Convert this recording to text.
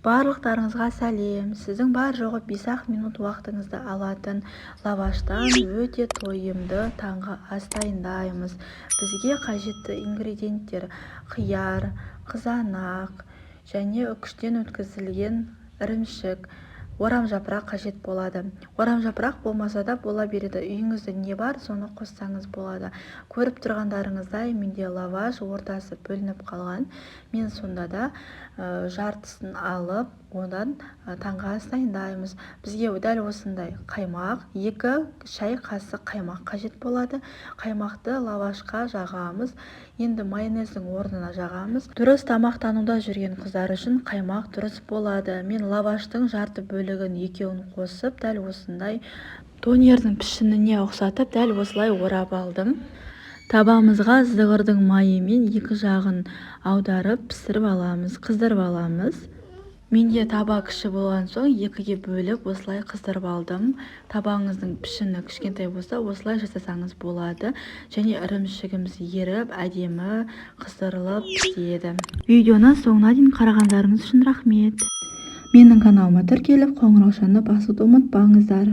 Барлықтарыңызға сәлем! Сіздің бар-жоғы 5-ақ минут уақытыңызды алатын лаваштан өте тойымды таңғы ас дайындаймыз. Бізге қажетті ингредиенттер: қияр, қызанақ және үкіштен өткізілген ірімшік, орамжапырақ қажет болады. Орамжапырақ болмаса да бола береді, үйіңізде не бар, соны қоссаңыз болады. Көріп тұрғандарыңыздай, менде лаваш ортасы бөлініп қалған. Мен сонда да жартысын алып, одан таңғы ас дайындаймыз. Бізге дәл осындай қаймақ, 2 шай қасық қаймақ қажет болады. Қаймақты лавашқа жағамыз. Енді майонездің орнына жағамыз. Дұрыс тамақтануда жүрген қыздар үшін қаймақ дұрыс болады. Мен лаваштың жарты бөлігін екеуін қосып, дәл осындай донердің пішініне ұқсатып, дәл осылай орап алдым. Табамызға зығырдың майымен екі жағын аударып, пісіріп аламыз, қыздырып аламыз. Менде таба кіші болған соң, екіге бөліп, осылай қыздырып алдым. Табаңыздың пішіні кішкентай болса, осылай жасасаңыз болады. Және ірімшігіміз еріп, әдемі қыздырылып піседі. Видеоны соңына дейін қарағандарыңыз үшін рахмет. Менің каналыма тіркеліп, қоңыраушаны басуды ұмытпаңыздар.